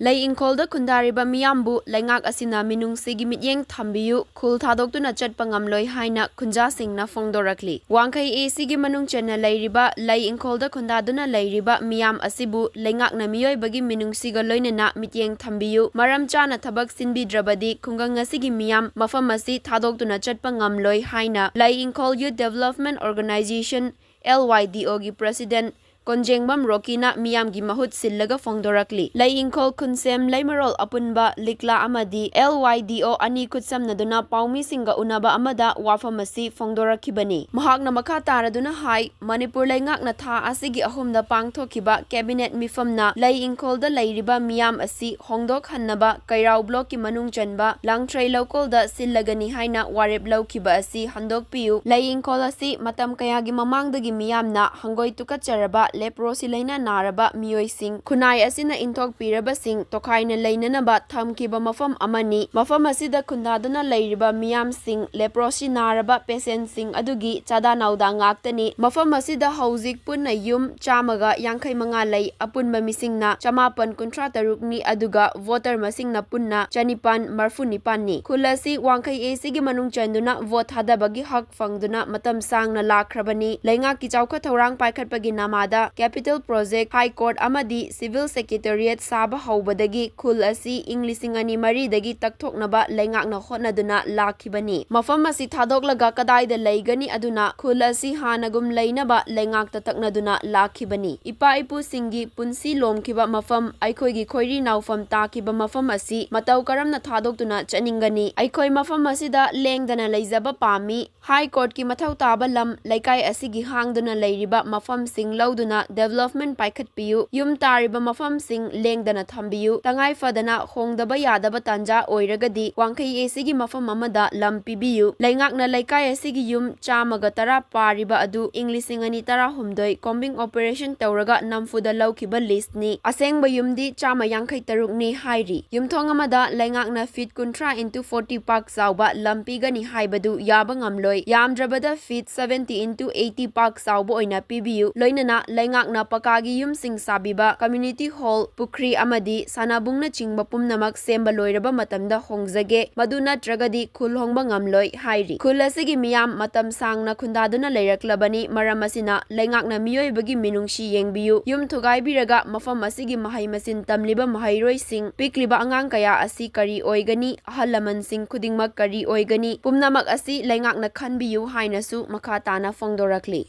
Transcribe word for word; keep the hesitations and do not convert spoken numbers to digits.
ꯂꯩ ꯏꯪꯈꯣꯜꯗ ꯈꯨꯟꯗꯥꯔꯤꯕ ꯃꯤꯌꯥꯝꯕꯨ ꯂꯩꯉꯥꯛ ꯑꯁꯤꯅ ꯃꯤꯅꯨꯡꯁꯤꯒꯤ ꯃꯤꯠꯌꯦꯡ ꯊꯝꯕꯤꯌꯨ, ꯈꯨꯜ ꯊꯥꯗꯣꯛꯇꯨꯅ ꯆꯠꯄ ꯉꯝꯂꯣꯏ ꯍꯥꯏꯅ ꯈꯨꯟꯖꯥꯁꯤꯡꯅ ꯐꯣꯡꯗꯣꯔꯛꯂꯤ꯫ ꯋꯥꯡꯈꯩ ꯑꯦ ꯁꯤꯒꯤ ꯃꯅꯨꯡ ꯆꯟꯅ ꯂꯩꯔꯤꯕ ꯂꯩ ꯏꯪꯈꯣꯜꯗ ꯈꯨꯟꯗꯥꯗꯨꯅ ꯂꯩꯔꯤꯕ ꯃꯤꯌꯥꯝ ꯑꯁꯤꯕꯨ ꯂꯩꯉꯥꯛꯅ ꯃꯤꯑꯣꯏꯕꯒꯤ ꯃꯤꯅꯨꯡꯁꯤꯒ ꯂꯣꯏꯅꯅ ꯃꯤꯠꯌꯦꯡ ꯊꯝꯕꯤꯌꯨ, ꯃꯔꯝ ꯆꯥꯅ ꯊꯕꯛ ꯁꯤꯟꯕꯤꯗ꯭ꯔꯕꯗꯤ ꯈꯨꯡꯒꯪ ꯑꯁꯤꯒꯤ ꯃꯤꯌꯥꯝ ꯃꯐꯝ ꯑꯁꯤ ꯊꯥꯗꯣꯛꯇꯨꯅ ꯆꯠꯄ ꯉꯝꯂꯣꯏ ꯍꯥꯏꯅ ꯂꯩ ꯏꯪꯈꯣꯜ Youth Development Organization, L Y D O ꯒꯤ President ꯀꯣꯟꯖꯦꯡꯕꯝ ꯔꯣꯀꯤꯅ ꯃꯤꯌꯥꯝꯒꯤ ꯃꯍꯨꯠ ꯁꯤꯜꯂꯒ ꯐꯣꯡꯗꯣꯔꯛꯂꯤ꯫ ꯂꯩ ꯏꯪꯈꯣꯜ, ꯈꯨꯟꯁꯦꯝ, ꯂꯩꯃꯔꯣꯜ ꯑꯄꯨꯟꯕ, ꯂꯤꯛꯂꯥ ꯑꯃꯗꯤ L Y D O ꯑꯅꯤ ꯈꯨꯠꯁꯝꯅꯗꯨꯅ ꯄꯥꯎꯃꯤꯁꯤꯡꯒ ꯎꯅꯕ ꯑꯃꯗ ꯋꯥꯐꯝ ꯑꯁꯤ ꯐꯣꯡꯗꯣꯔꯛꯈꯤꯕꯅꯤ꯫ ꯃꯍꯥꯛꯅ ꯃꯈꯥ ꯇꯥꯔꯗꯨꯅ ꯍꯥꯏ, ꯃꯅꯤꯄꯨꯔ ꯂꯩꯉꯥꯛꯅ ꯊꯥ ꯑꯁꯤꯒꯤ ꯑꯍꯨꯝꯗ ꯄꯥꯡꯊꯣꯛꯈꯤꯕ cabinet ꯃꯤꯐꯝꯅ ꯂꯩ ꯏꯪꯈꯣꯜꯗ ꯂꯩꯔꯤꯕ ꯃꯤꯌꯥꯝ ꯑꯁꯤ ꯍꯣꯡꯗꯣꯛꯍꯟꯅꯕ ꯀꯩꯔꯥꯎ blockꯀꯤ ꯃꯅꯨꯡ ꯆꯟꯕ ꯂꯥꯡꯊ꯭ꯔꯩ ꯂꯧꯀꯣꯜꯗ ꯁꯤꯜꯂꯒꯅꯤ ꯍꯥꯏꯅ ꯋꯥꯔꯦꯞ ꯂꯧꯈꯤꯕ ꯑꯁꯤ ꯍꯟꯗꯣꯛꯄꯤꯌꯨ꯫ ꯂꯩ ꯏꯪꯈꯣꯜ ꯑꯁꯤ ꯃꯇꯝ ꯀꯌꯥꯒꯤ ꯃꯃꯥꯡꯗꯒꯤ ꯃꯤꯌꯥꯝꯅ ꯍꯪꯒꯣꯏ ꯇꯨꯀꯠꯆꯔꯕ leprosy ꯂꯩꯅꯥ ꯅꯥꯔꯕ ꯃꯤꯑꯣꯏꯁꯤꯡ, ꯈꯨꯟꯅꯥꯏ ꯑꯁꯤꯅ ꯏꯟꯊꯣꯛꯄꯤꯔꯕꯁꯤꯡ ꯇꯣꯈꯥꯏꯅ ꯂꯩꯅꯅꯕ ꯊꯝꯈꯤꯕ ꯃꯐꯝ ꯑꯃꯅꯤ꯫ ꯃꯐꯝ ꯑꯁꯤꯗ ꯈꯨꯟꯗꯥꯗꯨꯅ ꯂꯩꯔꯤꯕ ꯃꯤꯌꯥꯝꯁꯤꯡ, leprosy ꯅꯥꯔꯕ patientꯁꯤꯡ ꯑꯗꯨꯒꯤ ꯆꯥꯗꯥ ꯅꯥꯎꯗꯥ ꯉꯥꯛꯇꯅꯤ꯫ ꯃꯐꯝ ꯑꯁꯤꯗ ꯍꯧꯖꯤꯛ ꯄꯨꯟꯅ ꯌꯨꯝ ꯆꯥꯝꯃꯒ ꯌꯥꯡꯈꯩ ꯃꯉꯥ ꯂꯩ꯫ ꯑꯄꯨꯟꯕ ꯃꯤꯁꯤꯡꯅ ꯆꯃꯥꯄꯟ ꯀꯨꯟꯊ꯭ꯔꯥ ꯇꯔꯨꯛꯅꯤ, ꯑꯗꯨꯒ voter ꯃꯁꯤꯡꯅ ꯄꯨꯟꯅ ꯆꯅꯤꯄꯥꯟ ꯃꯔꯐꯨ ꯅꯤꯄꯥꯟꯅꯤ꯫ ꯈꯨꯜ ꯑꯁꯤ ꯋꯥꯡꯈꯩ ꯑꯦ ꯁꯤꯒꯤ ꯃꯅꯨꯡ ꯆꯟꯗꯨꯅ vote ꯊꯥꯗꯕꯒꯤ ꯍꯛ ꯐꯪꯗꯨꯅ ꯃꯇꯝ ꯁꯥꯡꯅ ꯂꯥꯛꯈ꯭ꯔꯕꯅꯤ꯫ ꯂꯩꯉꯥꯛꯀꯤ ꯆꯥꯎꯈꯠ ꯊꯧꯔꯥꯡ ꯄꯥꯏꯈꯠꯄꯒꯤ ꯅꯃꯥꯗ capital project, high court ꯑꯃꯗꯤ civil secretariat ꯁꯥꯕ ꯍꯧꯕꯗꯒꯤ ꯈꯨꯜ ꯑꯁꯤ ꯏꯪ ꯂꯤꯁꯤꯡ ꯑꯅꯤ ꯃꯔꯤꯗꯒꯤ ꯇꯛꯊꯣꯛꯅꯕ ꯂꯩꯉꯥꯛꯅ ꯍꯣꯠꯅꯗꯨꯅ ꯂꯥꯛꯈꯤꯕꯅꯤ꯫ ꯃꯐꯝ ꯑꯁꯤ ꯊꯥꯗꯣꯛꯂꯒ ꯀꯗꯥꯏꯗ ꯂꯩꯒꯅꯤ? ꯑꯗꯨꯅ ꯈꯨꯜ ꯑꯁꯤ ꯍꯥꯟꯅꯒꯨꯝ ꯂꯩꯅꯕ ꯂꯩꯉꯥꯛꯇ ꯇꯛꯅꯗꯨꯅ ꯂꯥꯛꯈꯤꯕꯅꯤ꯫ ꯏꯄꯥ ꯏꯄꯨꯁꯤꯡꯒꯤ ꯄꯨꯟꯁꯤ ꯂꯣꯝꯈꯤꯕ ꯃꯐꯝ, ꯑꯩꯈꯣꯏꯒꯤ ꯈꯣꯏꯔꯤ ꯅꯥꯎꯐꯝ ꯇꯥꯈꯤꯕ ꯃꯐꯝ ꯑꯁꯤ ꯃꯇꯧ ꯀꯔꯝꯅ ꯊꯥꯗꯣꯛꯇꯨꯅ ꯆꯠꯅꯤꯡꯒꯅꯤ? ꯑꯩꯈꯣꯏ ꯃꯐꯝ ꯑꯁꯤꯗ ꯂꯦꯡꯗꯅ ꯂꯩꯖꯕ ꯄꯥꯝꯃꯤ꯫ High courtꯀꯤ ꯃꯊꯧ ꯇꯥꯕ ꯂꯝ, ꯂꯩꯀꯥꯏ ꯑꯁꯤꯒꯤ ꯍꯥꯡꯗꯨꯅ ꯂꯩꯔꯤꯕ ꯃꯐꯝꯁꯤꯡ ꯂꯧꯗꯨꯅ development ꯄꯥꯏꯈꯠꯄꯤꯌꯨ꯫ ꯌꯨꯝ ꯇꯥꯔꯤꯕ ꯃꯐꯝꯁꯤꯡ ꯂꯦꯡꯗꯅ ꯊꯝꯕꯤꯌꯨ꯫ ꯇꯉꯥꯏ ꯐꯗꯅ ꯍꯣꯡꯗꯕ ꯌꯥꯗꯕ ꯇꯥꯟꯖꯥ ꯑꯣꯏꯔꯒꯗꯤ ꯋꯥꯡꯈꯩ ꯑꯦ ꯁꯤꯒꯤ ꯃꯐꯝ ꯑꯃꯗ ꯂꯝ ꯄꯤꯕꯤꯌꯨ꯫ ꯂꯩꯉꯥꯛꯅ ꯂꯩꯀꯥꯏ ꯑꯁꯤꯒꯤ ꯌꯨꯝ ꯆꯥꯝꯃꯒ ꯇꯔꯥ ꯄꯥꯔꯤꯕ ꯑꯗꯨ ꯏꯪ ꯂꯤꯁꯤꯡ ꯑꯅꯤ ꯇꯔꯥꯍꯨꯝꯗꯣꯏ combing operation ꯇꯧꯔꯒ ꯅꯝꯐꯨꯗ ꯂꯧꯈꯤꯕ listꯅꯤ꯫ ꯑꯁꯦꯡꯕ ꯌꯨꯝꯗꯤ ꯆꯥꯝꯃ ꯌꯥꯡꯈꯩ ꯇꯔꯨꯛꯅꯤ ꯍꯥꯏꯔꯤ꯫ ꯌꯨꯝꯊꯣꯡ ꯑꯃꯗ ꯂꯩꯉꯥꯛꯅ feet ꯀꯨꯟꯊ꯭ꯔꯥ into forty ꯄꯥꯛ ꯆꯥꯎꯕ ꯂꯝ ꯄꯤꯒꯅꯤ ꯍꯥꯏꯕꯗꯨ ꯌꯥꯕ ꯉꯝꯂꯣꯏ꯫ ꯌꯥꯝꯗ꯭ꯔꯕꯗ feet seventy into eighty ꯄꯥꯛ ꯆꯥꯎꯕ ꯑꯣꯏꯅ ꯄꯤꯕꯤꯌꯨ꯫ ꯂꯣꯏꯅꯅ ꯂꯩꯉꯥꯛꯅ ꯄꯀꯥꯒꯤ ꯌꯨꯝꯁꯤꯡ ꯁꯥꯕꯤꯕ, community hall, ꯄꯨꯈ꯭ꯔꯤ ꯑꯃꯗꯤ ꯁꯥꯟꯅꯕꯨꯡꯅꯆꯤꯡꯕ ꯄꯨꯝꯅꯃꯛ ꯁꯦꯝꯕ ꯂꯣꯏꯔꯕ ꯃꯇꯝꯗ ꯍꯣꯡꯖꯒꯦ, ꯃꯗꯨ ꯅꯠꯇ꯭ꯔꯒꯗꯤ ꯈꯨꯜ ꯍꯣꯡꯕ ꯉꯝꯂꯣꯏ ꯍꯥꯏꯔꯤ꯫ ꯈꯨꯜ ꯑꯁꯤꯒꯤ ꯃꯤꯌꯥꯝ ꯃꯇꯝ ꯁꯥꯡꯅ ꯈꯨꯟꯗꯥꯗꯨꯅ ꯂꯩꯔꯛꯂꯕꯅꯤ, ꯃꯔꯝ ꯑꯁꯤꯅ ꯂꯩꯉꯥꯛꯅ ꯃꯤꯑꯣꯏꯕꯒꯤ ꯃꯤꯅꯨꯡꯁꯤ ꯌꯦꯡꯕꯤꯌꯨ, ꯌꯨꯝ ꯊꯨꯒꯥꯏꯕꯤꯔꯒ ꯃꯐꯝ ꯑꯁꯤꯒꯤ ꯃꯍꯩ ꯃꯁꯤꯡ ꯇꯝꯂꯤꯕ ꯃꯍꯩꯔꯣꯏꯁꯤꯡ, ꯄꯤꯛꯂꯤꯕ ꯑꯉꯥꯡ ꯀꯌꯥ ꯑꯁꯤ ꯀꯔꯤ ꯑꯣꯏꯒꯅꯤ, ꯑꯍꯜ ꯂꯃꯟꯁꯤꯡ ꯈꯨꯗꯤꯡꯃꯛ ꯀꯔꯤ ꯑꯣꯏꯒꯅꯤ, ꯄꯨꯝꯅꯃꯛ ꯑꯁꯤ ꯂꯩꯉꯥꯛꯅ ꯈꯟꯕꯤꯌꯨ ꯍꯥꯏꯅꯁꯨ ꯃꯈꯥ ꯇꯥꯅ ꯐꯣꯡꯗꯣꯔꯛꯂꯤ꯫